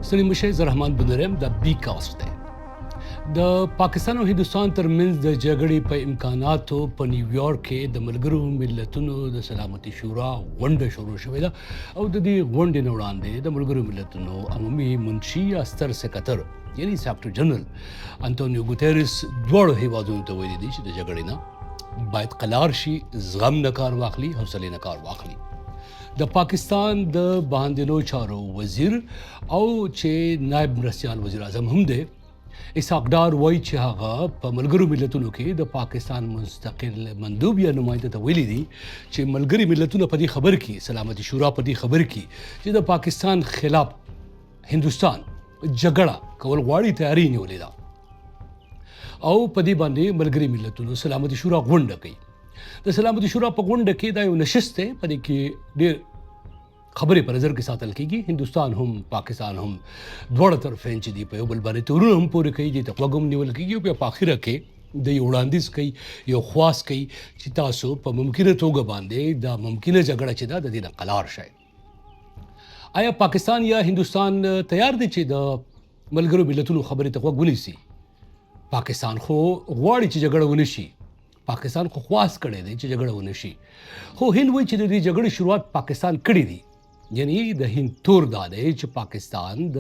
ستړي مشه، زه رحمان بنرم، د بي کاسټ دی. د پاکستان او هندوستان ترمنځ د جګړې په امکاناتو په نیویارک کې د ملګرو ملتونو د سلامتي شورا غونډه شروع شوې ده او د دې غونډې نه وړاندې د ملګرو ملتونو عمومي منشي یا ستر سکتر یعنی سیکرټري جنرال انټونیو ګوتیرس دواړو هیوادونو ته ویلي دي چې د جګړې نه باید قلار شي، زغم نه کار واخلي، حوصلې نه کار واخلي. د پاکستان د باندینو چارو وزیر او چې نایب مرستیال وزیر اعظم هم دی، اسحاق ډار، وایي چې هغه په ملګرو ملتونو کې د پاکستان مستقل مندوب یا نماینده ته ویلي دي چې ملګري ملتونه په دې خبر کې، سلامتي شورا په دې خبر کې چې د پاکستان خلاف هندوستان جګړه کول غواړي، تیاری نیولې ده او په دې باندې ملګري ملتونو سلامتي شورا غونډه کوي. د سلامتي شورا په غونډه کې دا یو نشست دی، په دې کې ډېر خبرې په نظر کې ساتل کېږي. هندوستان هم، پاکستان هم، دواړه طرفین چې دي، په یو بل باندې تورونه هم پورې کوي، دې ته غوږ هم نیول کېږي او بیا په اخره کې د یو وړاندیز کوي، یو خواست کوي چې تاسو په ممکنه توګه باندې دا ممکنه جګړه چې ده، د دې نه قلار شئ. آیا پاکستان یا هندوستان تیار دي چې د ملګرو ملتونو خبرې ته غوږ ونیسي؟ پاکستان خو غواړي چې جګړه ونه شي، پاکستان خو خواست کړی دی چې جګړه ونه شي، خو هند وایي چې د دې جګړې شروعات پاکستان کړی دی. یعنی د هند تور دا دی چې پاکستان د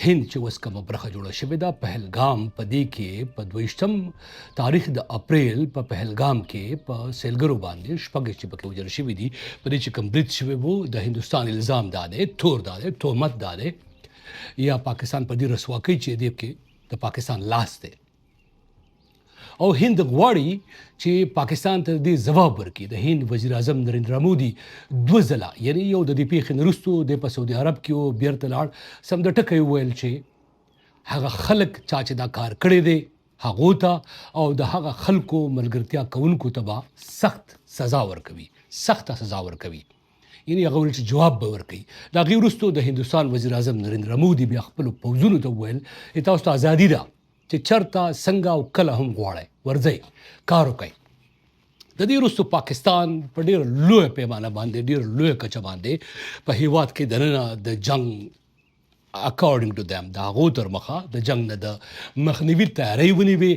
هند چې اوس کومه برخه جوړه شوې ده، پهلګام، په دې کې په 22 تاریخ د اپریل په پهلګام کې په سیلګرو باندې، شپږ چې پکې وژل شوي دي، په دې چې کوم برید شوی وو، د هندوستان الزام دا دی، تور دا دی، تهمت دا دی یا پاکستان په دې رسوا کوي چې دې کې د پاکستان لاس دی او هند غواړي چې پاکستان ته دې ځواب ورکړي. د هند وزیر اعظم نریندرا مودي دوه ځله، یعنی یو د دې پیښې نه وروسته، د په سعودي عرب کې و، بیرته لاړ، سم د ټکی وویل چې هغه خلک چا چې دا کار کړی دی، هغو ته او د هغه خلکو ملګرتیا کوونکو ته به سخت سزا ورکوي، سخته سزا ورکوي. یعنی هغه ویل چې جواب به ورکوي. د هغې وروسته د هندوستان وزیر اعظم نریندرا مودي بیا خپلو پوځونو ته وویل چې تاسو ته ازادي ده چې چرته، څنګه او کله هم غواړئ ورځئ، کار وکړئ. د دې وروسته پاکستان په ډیره لویه پیمانه باندې، ډیره لویه کچه باندې په هیواد کې دننه د جنگ، according to them، د هغو تر مخه د جنگ نه د مخنیوي تیاری ونیوي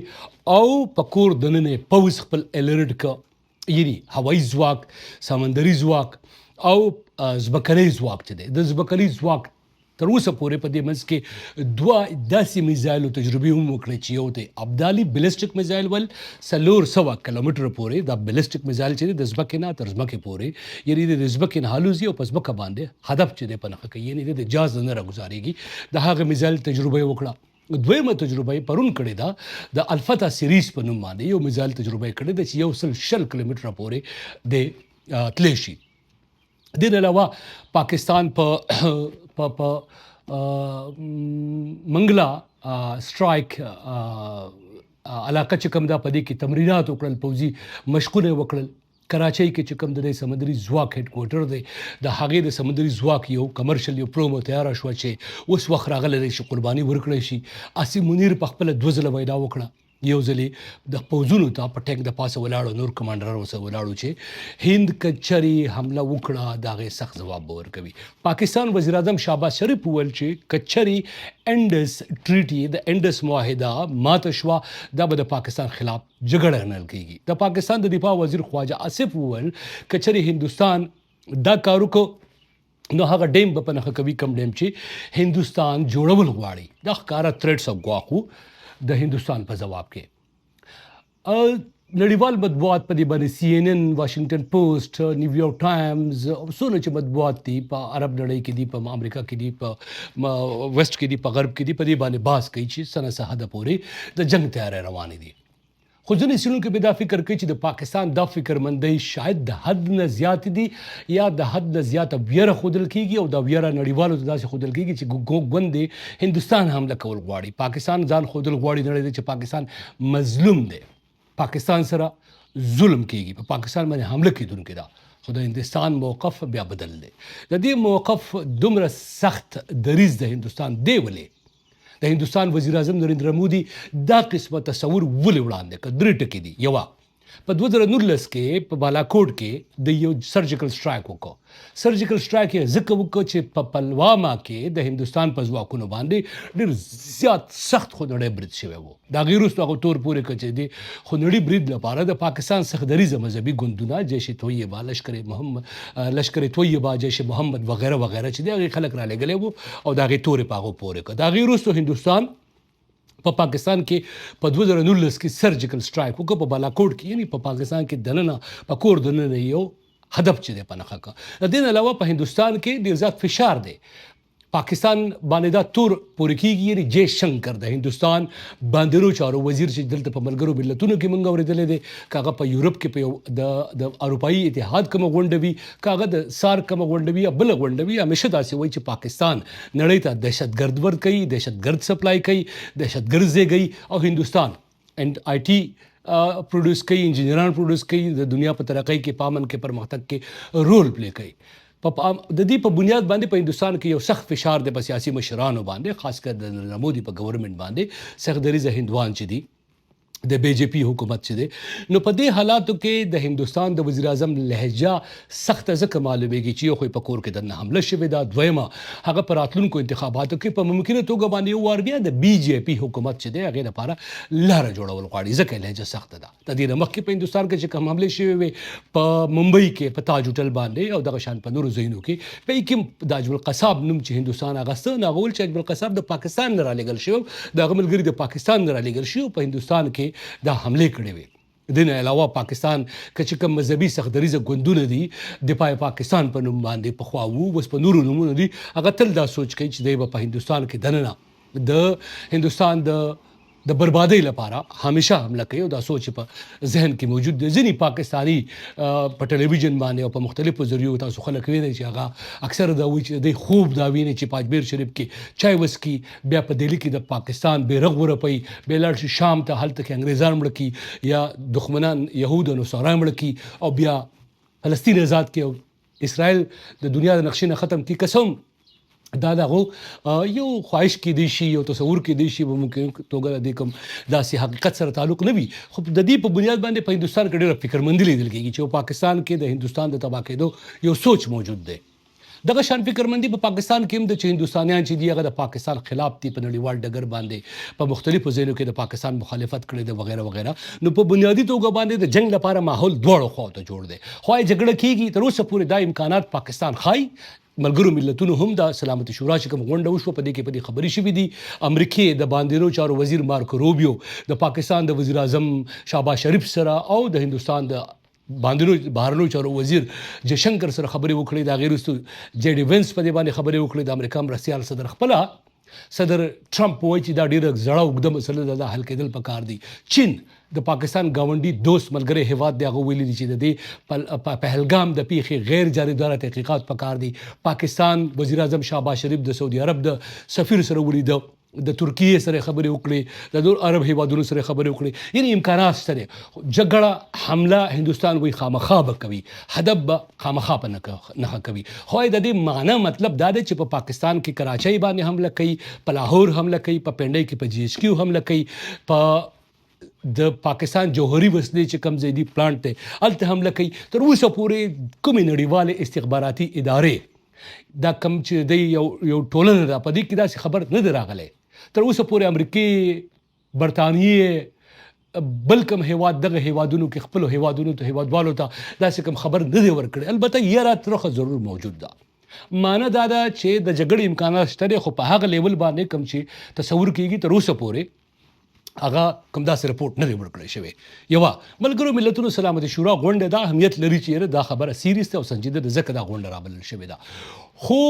او په کور دننه پوځ خپل alert ک، یعنی هوایي ځواک، سمندري ځواک او ځمکنی ځواک چې دی. د ځمکني ځواک تر اوسه پورې په دې منځ کې دوه داسې میزایلو تجربې هم وکړې چې یو دی ابدالي بلیسټک میزایل ول، 400 کیلومتر پورې دا بلیسټک میزایل چې د ځمکې نه تر ځمکې پورې، یعنی د ځمکې نه الوزي او په ځمکه باندې هدف چې دی په نښه کوي، یعنی د جاز نه راګزارېږي. د هغه میزایل تجربه یې وکړه. دویمه تجربه یې پرون کړې ده، د الفتح series په نوم باندې یو میزایل تجربه یې کړې ده چې 120 کیلومتره پورې د تلی شي. دې نه علاوه پاکستان په منګلا سټرایک علاقه چې کوم ده، په دې کې تمرینات وکړل، پوځي مشقونه وکړل. کراچۍ کې چې کوم د سمندري ځواک headquarter دی، د هغې د سمندري ځواک یو commercial یو پرومو تیاره شوه چې اوس وخت راغلی دی چې قرباني ورکړی شي. عاصم منیر په خپله دوه ځله وینا وکړه. یو ځلې د پوځونو ته په ټانک د پاسه ولاړو، نور کمانډرانو سره ولاړو چې هند که چرې حمله وکړه، د هغې سخت ځواب به ورکوي. پاکستان وزیر اعظم شهباز شریف وویل چې که چرې انډس treaty، د انډس معاهده ماته شوه، دا به د پاکستان خلاف جګړه ګڼل کېږي. د پاکستان د دفاع وزیر خواجه آصف وویل که چرې هندوستان دا کار وکړو، نو هغه ډیم به په نښه کوي کوم ډیم چې هندوستان جوړول غواړي. دا ښکاره threats او ګواښ وو د هندوستان په ځواب کې. نړیوال مطبوعات په دې باندې، سي ان ان، واشنګټن پوسټ، نیویارک ټایمز، څونه چې مطبوعات دي، په عرب نړۍ کې دي، په امریکا کې دي، په west کې دي، په غرب کې دي، په دې باندې بحث کوي چې څه نه څه حده پورې د جنگ تیاری روانې دي. خو ځینې څېړونکي به دا فکر کوي چې د پاکستان دا فکرمندۍ شاید د حد نه زیات دي یا د حد نه زیاته ویره ښودل کېږي او دا ویره نړیوالو ته داسې ښودل کېږي چې ګوندې هندوستان حمله کول غواړي، پاکستان ځان ښودل غواړي نړۍ ته چې پاکستان مظلوم دی، پاکستان سره ظلم کېږي، په پاکستان باندې حمله کېدونکې ده. خو د هندوستان موقف بیا بدل دی. د دې موقف دومره سخت دریځ د هندوستان دی ولې؟ د هندوستان وزیر اعظم نریندر مودي دا قسمه تصور ولې وړاندې کړ؟ درې ټکي دي. یوه، په 2019 کې په بالاکوټ کې د یو سرجیکل سټرایک وکړ. سرجیکل سټرایک یې ځکه وکړ چې په پلواما کې د هندوستان په ځواکونو باندې ډیر زیات سخت خونړی برید شوی وو. د هغې وروسته هغه تور پورې کړ چې د خونړي برید لپاره د پاکستان سخت دریځه مذهبي ګوندونه جیش طیبه، لشکر محمد، لشکر طیبه، جیش محمد وغیره وغیره چې د هغې خلک رالیږلی وو او د هغې تور یې په هغو پورې کړ. د هغې وروسته هندوستان په پاکستان کې په 2019 کې سرجیکل سټرایک وکړ په بالاکوټ کې، یعنی په پاکستان کې دننه په کور دننه یو هدف چې دی په نښه کړ. د دې نه علاوه په هندوستان کې ډیر زیات فشار دی پاکستان باندې، دا تور پورې کیږي، یعنی جې شنکر د هندوستان باندینو چارو وزیر چې دلته په ملګرو ملتونو کې مونږ اورېدلی دی، که هغه په یورپ کې په یو د اروپایي اتحاد کومه غونډه وي، که هغه د سارک کومه غونډه وي یا بله غونډه وي، همیشه داسې وایي چې پاکستان نړۍ ته دهشتګرد ورکوي، دهشتګرد سپلای کوي، دهشتګرد زیږوي او هندوستان اند آی ټي پروډوس کوي، انجینران پروډوس کوي، د دنیا په ترقۍ کې، په امن کې، پرمختګ کې رول پلی کوي. په د دې په بنیاد باندې په هندوستان کې یو سخت فشار دی په سیاسي مشرانو باندې، خاص کر د نریندرا مودي په ګورنمنت باندې، سخت دریځه هندوان چې دي، د بي جي پي حکومت چې دی. نو په دې حالاتو کې د هندوستان د وزیراعظم لهجه سخته ځکه معلومیږي چې یو خو په کور کې دننه حمله شوې ده، دویمه هغه په راتلونکو انتخاباتو کې په ممکنه توګه باندې یو وار بیا د بي جي پي حکومت چې دی هغې لپاره لاره جوړول غواړي، ځکه لهجه سخته ده. د دې نه مخکې په هندوستان کې چې کوم حملې شوې وې په ممبئی کې په تاج هوټل باندې او دغه شان په نورو ځایونو کې، په کې د اجمل قصاب نوم چې هندوستان اغسته، نو هغه ویل چې اجمل قصاب د پاکستان نه رالیږل شوی، د هغه ملګري د پاکستان نه رالیږل شوي او په هندوستان کې دا حملې کړې وې. د دې نه علاوه پاکستان که چې کوم مذهبي سخت دریځه ګوندونه دي، دفاع پاکستان په نوم باندې پخوا وو، اوس په نورو نومونو دي، هغه تل دا سوچ کوي چې دی به په هندوستان کې دننه د هندوستان د بربادۍ لپاره همیشه حمله کوي او دا سوچ په ذهن کې موجود دی. ځینې پاکستاني په ټلویزیون باندې او په مختلفو ذریعو تاسو خلک وینئ چې هغه اکثر دا وایي چې د خوب دا ویني چې په اجمیر شریف کې چای وڅکي، بیا په دهلي کې د پاکستان بیرغ ورپوي، بیا لاړ شي شام ته، هلته کې انګریزان مړه کړي یا دښمنان یهود او نصارا مړه کړي او بیا فلسطین آزاد کړي او اسرائیل د دنیا د نقشې نه ختم کړي. که څه هم دا د هغو یو خواهش کېدی شي، یو تصور کېدی شي، په ممکن توګه د دې کوم داسې حقیقت سره تعلق نه وي، خو د دې په بنیاد باندې په هندوستان کې ډېره فکرمندي لیدل کېږي چې په پاکستان کې د هندوستان د تباه کېدو یو سوچ موجود دی. دغه شان فکرمندي په پاکستان کې هم ده چې هندوستانیان چې دي هغه د پاکستان خلاف دي، په نړیوال ډګر باندې په مختلفو ځایونو کې د پاکستان مخالفت کړی دی وغیره وغیره. نو په بنیادي توګه باندې د جنګ لپاره ماحول دواړو خواو ته جوړ دی. خو آیا جګړه کیږي؟ تر اوسه پورې دا امکانات پاکستان ښایي. ملګرو ملتونو هم د سلامتي شورا چې کوم غونډه وشوه، په دې کې په دې خبرې شوې دي. امریکې د باندینو چارو وزیر مارکو روبیو د پاکستان د وزیراعظم شهباز شریف سره او د هندوستان د باندینو بهرنیو چارو وزیر جیشنکر سره خبرې وکړې. د هغې وروسته جې ډي وینس په دې باندې خبرې وکړې. د امریکا مرستیال صدر خپله صدر ټرمپ وایي چې دا ډیره زړه اوږده مسله ده، دا حل کېدل پکار دي. چین د پاکستان ګاونډي دوست ملګری هیواد دی، هغه ویلي دي چې د دې پهلګام د پیښې غیر جانبداره تحقیقات پکار دي. پاکستان وزیراعظم شهباز شریف د سعودي عرب د سفیر سره ولیده، د ترکیې سره خبرې وکړې، د نور عرب هیوادونو سره خبرې وکړې، یعنی امکانات شته دی. جګړه حمله هندوستان وایي خامخا به کوي، هدف به خامخا په نښه کوي. خو د دې معنی مطلب دا دی چې په پاکستان کې کراچۍ باندې حمله کوي، په لاهور حمله کوي، په پنډۍ کې په جي ایچ کیو حمله کوي، په د پاکستان جوهري وسلې چې کوم ځای دي پلانټ دی هلته حمله کوي، تر اوسه پورې کومې نړیوالې استخباراتي ادارې دا کوم چې دی یو یو ټولنه ده په دې کې داسې خبر نه دی راغلی. تر اوسه پورې امریکې، برتانیې، بل کوم هیواد دغه هیوادونو کې خپلو هیوادونو ته هیوادوالو ته داسې کوم خبر نه دی ورکړی. البته یره ترخه ضرور موجود ده. معنی دا ده چې د جګړې امکانات شته دی، خو په هغه لیول باندې کوم چې تصور کیږي تر اوسه پورې هغه کوم داسې رپورټ نه دی ورکړی شوی. یوه ملګرو ملتونو سلامتي شورا غونډه دا اهمیت لري چې دا خبره سیریس ده او سنجیده ده، ځکه دا غونډه رابلل شوې ده. خو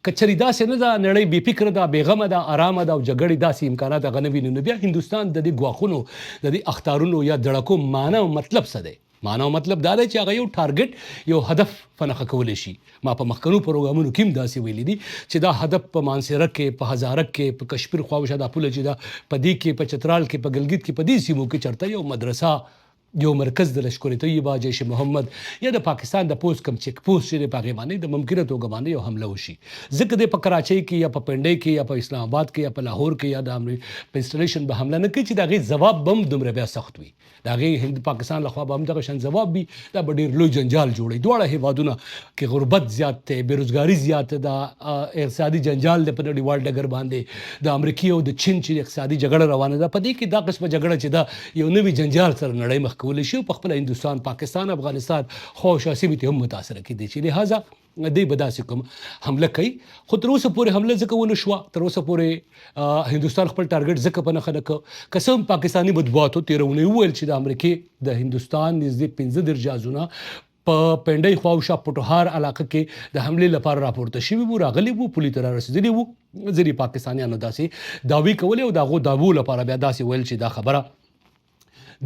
که چېرې داسې نه ده، نړۍ بې فکره ده، بې غمه ده، ارامه ده او جګړې داسې امکانات هغه نه ویني، نو بیا هندوستان د دې ګواښونو، د دې اخطارونو یا دړکو معنی او مطلب څه دی؟ معنی او مطلب دا دی چې هغه یو ټارګټ، یو هدف په نښه کولی شي. ما په مخکنو پروګرامونو کې هم داسې ویلي دي چې دا هدف په مانسیره کې، په هزاره کې، په کشمیر خواوشا دا پوله چې ده په دې کې، په چترال کې، په ګلګت کې، په دې سیمو کې چرته یو مدرسه یو مرکز د لشکر طیبه، جیش محمد یا د پاکستان د پوځ کوم چیک پوسټ چې دی په هغې باندې د ممکنه توګه باندې یو حمله وشي، ځکه دی په کراچۍ کې یا په پنډۍ کې یا په اسلام آباد کې یا په لاهور کې یا د په انسټلیشن به حمله نه کوي چې د هغې ځواب به هم دومره بیا سخت وي. د هغې هند پاکستان لخوا به هم دغه شان ځواب وي، دا به ډیر لوی جنجال جوړوي. دواړه هیوادونه کې غربت زیات دی، بیروزګاري زیاته ده، اقتصادي جنجال دی په نړیوال ډګر باندې، د امریکې او د چین چې اقتصادي جګړه روانه ده، په دې کې دا قسمه جګړه چې ده یو نوي جنجال سره نړۍ مخ کولی شي او په خپله هندوستان، پاکستان، افغانستان خو شا سیمې ته هم متاثره کېدی شي. لهذا دی به داسې کوم حمله کوي، خو تر اوسه پورې حمله ځکه ونه شوه، تر اوسه پورې هندوستان خپل ټارګټ ځکه په نښه نه کړ. که څه هم پاکستاني مطبوعاتو تېره اونۍ وویل چې د امریکې د هندوستان نږدې 35 جهازونه په پنډۍ خواوشا پټوهار علاقه کې د حملې لپاره راپورته شوي وو، راغلي وو، پولې ته رارسېدلي وو. ځینې پاکستانیانو داسې دعوې کولې او د هغو دعوو لپاره بیا داسې ویل چې دا خبره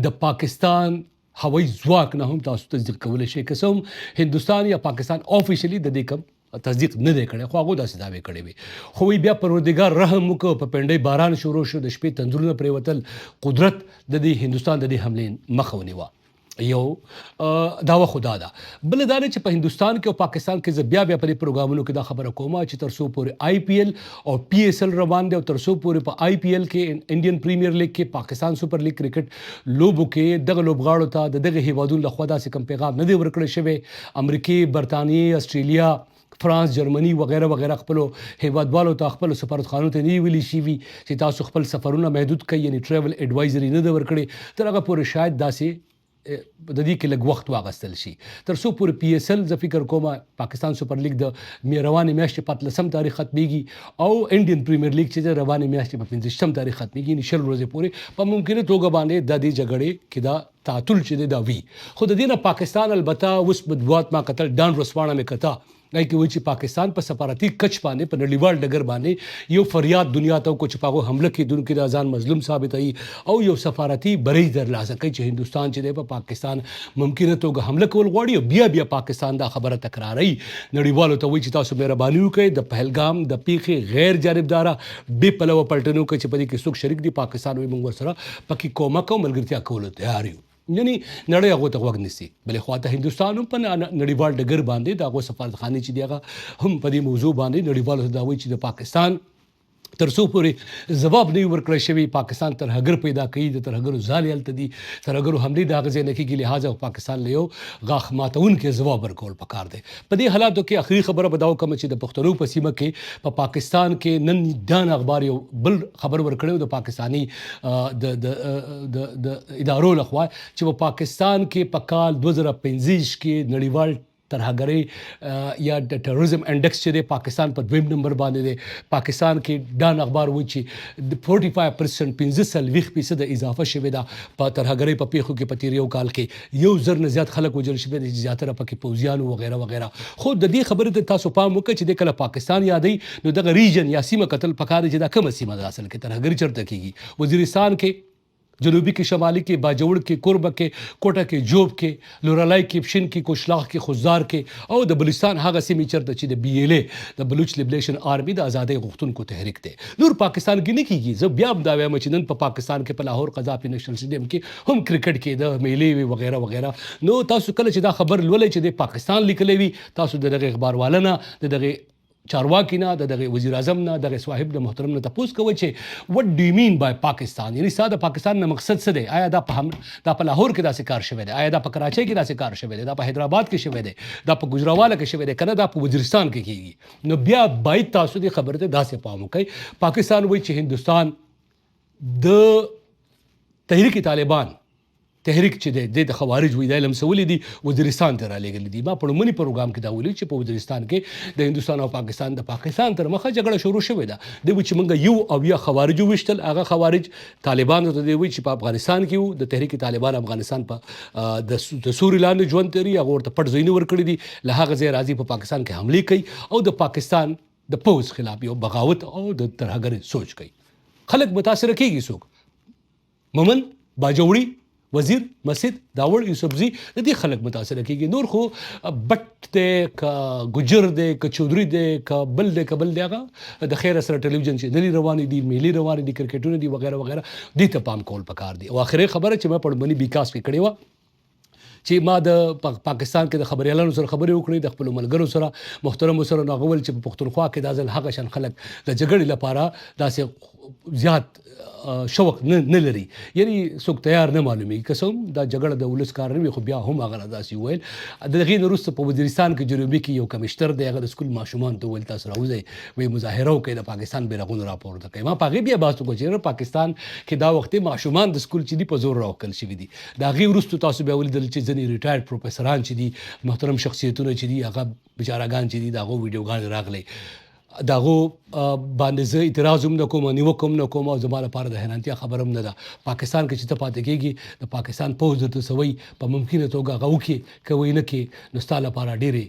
د پاکستان هوایي ځواک نه هم تاسو تصدیق کولی شئ. که څه هم هندوستان یا پاکستان آفیشلی د دې کوم تصدیق نه دی کړی، خو هغو داسې دعوې کړې وې. خو وایي بیا پروردګار رحم وکړ، په پنډۍ باران شروع شو، د شپې تندرونه پرېوتل، قدرت د دې هندوستان د دې حملې مخه ونیوه. یو دعوه خو دا ده. بله دا ده چې په هندوستان کې او پاکستان کې زه بیا بیا په دې پروګرامونو کې دا خبره کوم چې تر څو پورې آی پي ایل او پي ایس ایل روان دی او تر څو پورې په آی پي ایل کې، انډین پریمیر لیګ کې، پاکستان سپر لیګ کرکټ لوبو کې دغه لوبغاړو ته د دغه هیوادونو لخوا داسې کوم پیغام نه دی ورکړل شوی، امریکې، برتانیې، استرالیا، فرانس، جرمني وغیره وغیره خپلو هیوادوالو ته، خپلو سفارتخانو ته نه ویلي شوي چې تاسو خپل سفرونه محدود کړئ، یعنی ټریول اډوایزري نه ده ورکړې، تر هغه پورې شاید داسې د دې کې لږ وخت واغستل شي. تر څو پورې پي ایس ایل، زه فکر کوم پاکستان سپر لیګ د روانې میاشتې په 18 تاریخ ختمیږي او انډین پریمیر لیګ چې د روانې میاشتې په 25 تاریخ ختمیږي، یعنی 20 ورځې پورې په ممکنه توګه باندې د دې جګړې کې دا تعطل چې دی دا وي. خو د دې نه پاکستان البته اوس مطبوعات ما کتل، ډان ورځپاڼه مې کته، هغې کې وایي چې پاکستان په سفارتي کچ باندې په نړیوال ډګر باندې یو فریاد دنیا ته وکړ چې په هغو حمله کېدونکي دا ځان مظلوم ثابتوي او یو سفارتي بری ترلاسه کوي چې هندوستان چې دی په پاکستان ممکنه توګه حمله کول غواړي. او بیا بیا پاکستان دا خبره تکراروي، نړیوالو ته وایي چې تاسو مهرباني وکړئ، د پهلګام د پیښې غیر جانبداره بې پلوه پلټنه وکړئ چې په دې کې څوک شریک دي، پاکستان وایي موږ ورسره پکې کومک او ملګرتیا کولو تیار یو. یعنی نړۍ هغو ته غوږ نیسي. بلې خوا ته هندوستان هم په نړیوال ډګر باندې د هغو سفارتخانې چې دی هغه هم په دې موضوع باندې نړیوالو ته دا وایي چې د پاکستان تر څو پورې ځواب نه وي ورکړی شوی، پاکستان ترهګر پیدا کوي، د ترهګرو ځالې هلته دي، ترهګرو حملې د هغه ځای نه کېږي، لهذا پاکستان له یو غاښ ماتونکی ځواب ورکول پکار دی. په دې حالاتو کې اخري خبره به دا وکړم چې د پښتنو په سیمه کې په پاکستان کې نن ډان اخبار یو بل خبر ورکړی د پاکستاني د د د د ادارو لخوا چې په پاکستان کې په کال 2025 کې نړیوال ترهګرۍ یا د ټروریزم انډیکس چې دی پاکستان په دویم نمبر باندې دی. پاکستان کې ډان اخبار وایي چې 45%، 45 فیصده اضافه شوې ده په ترهګرۍ په پیښو کې. په تیر یو کال کې 1000 نه زیات خلک وژل شوي دي چې زیاتره پکې پوځیان وغیره وغیره. خو د دې خبرې ته تاسو پام وکړئ چې د کله پاکستان یادوي نو دغه ریجن یا سیمه کتل پکار چې دا کومه سیمه ده، اصل کې ترهګري چرته کیږي؟ وزیرستان کې، جنوبي کې، شمالي کې، باجوړ کې، کوربه کې، کوټه کې، جوب کې، لورالای کې، پشین کې، کوشلاخ کې، خضدار کې او د بلوچستان هغه سیمې چرته چې د بي ایل ای، د بلوچ لیبریشن آرمي، د ازادۍ غوښتونکو تحریک دی. نور پاکستان کې نه کیږي. زه بیا هم دا وایم چې نن په پاکستان کې په لاهور قذافي نېشنل سټیډیم کې هم کرکټ کېده، میلې وي وغیره وغیره. نو تاسو کله چې دا خبر لولئ چې د پاکستان لیکلی وي، تاسو د دغه اخبار والا نه، د دغه چارواکي نه، د دغه وزیر اعظم نه، دغه صاحب د محترم نه تپوس کوي چې what do you mean by Pakistan؟ یعنی ستا د پاکستان نه مقصد څه دی؟ آیا دا په هم دا په لاهور کې داسې کار شوی دی؟ آیا دا په کراچۍ کې داسې کار شوی دی؟ دا په حیدرآباد کې شوی دی؟ دا په ګوجرانواله کې شوی دی؟ کنه دا په وزیرستان کې کیږي؟ نو بیا باید تاسو دې خبرې ته داسې پام وکړئ. پاکستان وایي چې هندوستان د تحریک طالبان تحریک چې دی د خوارج وي، د لمسولې دي، وزیرستان ته رالېږلي دي. ما په لومړني پروګرام کې دا ویلي چې په وزیرستان کې د هندوستان او پاکستان د پاکستان تر مخه جګړه شروع شوې ده. دی وایي چې موږ 71 خوارج وویشتل. هغه خوارج طالبانو ته دی وایي چې په افغانستان کې وو، د تحریک طالبان افغانستان په د سوري لاندې ژوند تېروي، هغه ورته پټ ځایونه ورکړي دي، له هغه ځایه راځي، په پاکستان کې حملې کوي او د پاکستان د پوځ خلاف یو بغاوت او د ترهګرۍ سوچ کوي. خلک متاثره کیږي څوک؟ مومند، باجوړي، وزیر، مسید، داوړ، یوسفزي، د دې خلک متاثره کیږي. نور خو بټ دی که ګجر دی که چودري دی که بل دی که بل دی، هغه د خیره سره ټلویزیون چې نلی روانې دي، میلې روانې دي، کرکټونه دي وغیره وغیره، دې ته پام کول پکار دي. او اخري خبره چې ما په لومړني بیکاس کې کړې وه. چې ما د پاکستان کې د خبریالانو سره خبرې وکړې، د خپلو ملګرو سره محترمو سره، نو هغه ویل چې په پښتونخوا کې دا ځل هغه شان خلک د جګړې لپاره داسې زیات شوق نه لري، یعنی څوک تیار نه معلومیږي. که څه هم دا جګړه د ولس کار نه وي، خو بیا هم هغه داسې وویل. د هغې نه وروسته په وزیرستان کې جنوبي کې یو کمشنر دی، هغه د سکول ماشومانو ته وویل تاسو راوځئ، وایي مظاهره وکړئ، د پاکستان بیرغونه راپورته کړئ. ما په هغې بیا بحث وکړ چې پاکستان کې دا وخت ماشومان د سکول چې دي په زور راوکل شوي دي. د هغې وروسته تاسو بیا ولیدل چې ځینې ریټایرډ پروفیسران چې دي، محترم شخصیتونه چې دي، هغه بیچارهګان چې دي، د هغو ویډیوګانې راغلې، د هغو باندې زه اعتراض هم نه کوم، نیوکه هم نه کوم، او زما لپاره د حیرانتیا خبره هم نه ده. پاکستان کې چې ته پاتې کېږي، د پاکستان پوځ درته څه وایي په ممکنه توګه هغه وکړي، که ویې نه کړي نو ستا لپاره ډېرې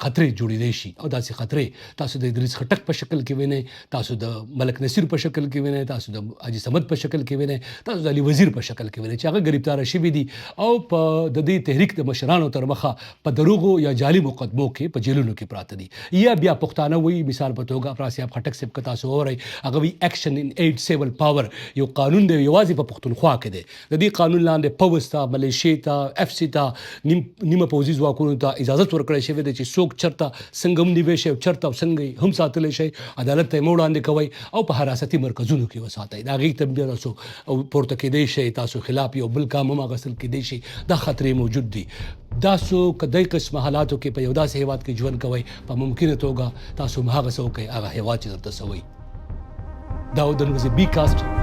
خطرې جوړېدای شي. او داسې خطرې تاسو د ادریس خټک په شکل کې وینئ، تاسو د ملک نصیر په شکل کې وینئ، تاسو د حاجي صمد په شکل کې وینئ، تاسو د علي وزیر په شکل کې وینئ چې هغه ګرفتار شوي دي او په د دې تحریک د مشرانو تر مخه په دروغو یا جعلي مقدمو کې په جیلونو کې پراته دي. یا بیا پښتانه وایي، مثال په توګه افراسیاب خټک صاحب که تاسو واورئ، هغه وایي اکشن ان ایډ سیول پاور یو قانون دی، یوازې په پښتونخوا کې دی. د دې قانون لاندې پوځ ته، ملیشې ته، اف سي ته، نیمه پوځي ځواکونو ته اجازه ورکړی شوې ده چې څوک چرته څنګه هم نیوی شي او چرته او څنګه یې هم ساتلی شي، عدالت ته یې مه وړاندې کوئ او په حراستي مرکزونو کې وساتئ. د هغې ته بیا تاسو پورته کېدی شئ، تاسو خلاف یو بل کام هم اخیستل کېدی شي. دا خطرې موجود دي. تاسو که دې قسمه حالاتو کې په یو داسې هیواد کې ژوند کوئ، په ممکنه توګه تاسو هم هغه څه وکړئ هغه هیواد چې درته څه وایي. دا و د نن ورځې بي کاسټ.